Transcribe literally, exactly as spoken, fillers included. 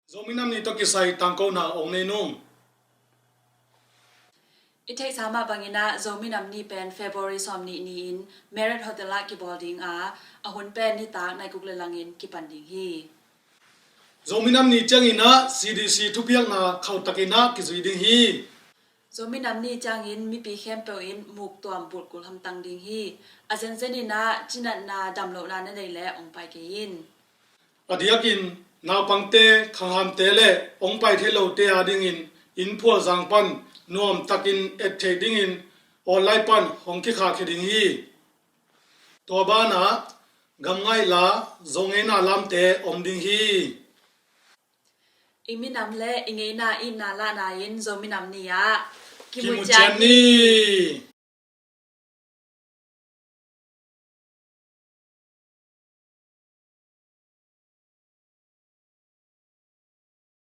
Zomi Nam Ni tawh kisai tangkona ong nei nung. I theihsa mah bangin ah Zomi Nam Ni pen February sawmnih ni-in Marriott Hotel ah kibawl ding a, a hun pen nitak nai guk le langin kipan ding hi. Zomi Nam Ni ciangin ah C D C thupiakna khauhtakin ah kizui ding hi. Zomi Nam Ni ciangin mipi khempeuh in muktuam bulh kul hamtang ding hi. A zenzen in ah cinatna damlohna na nei leh ong pai kei in. A diakin naupangte, khanghamte le ong pai thei lote a dingin inn phualzang pan nuamtakin et theih dingin online pan hong kikhahkhia ding hi. Tua banah gamngaih la, Zo ngeina lamte om ding hi. I minam le i ngeina itna lahna in Zomi Nam Ni ah kimu ciat ni.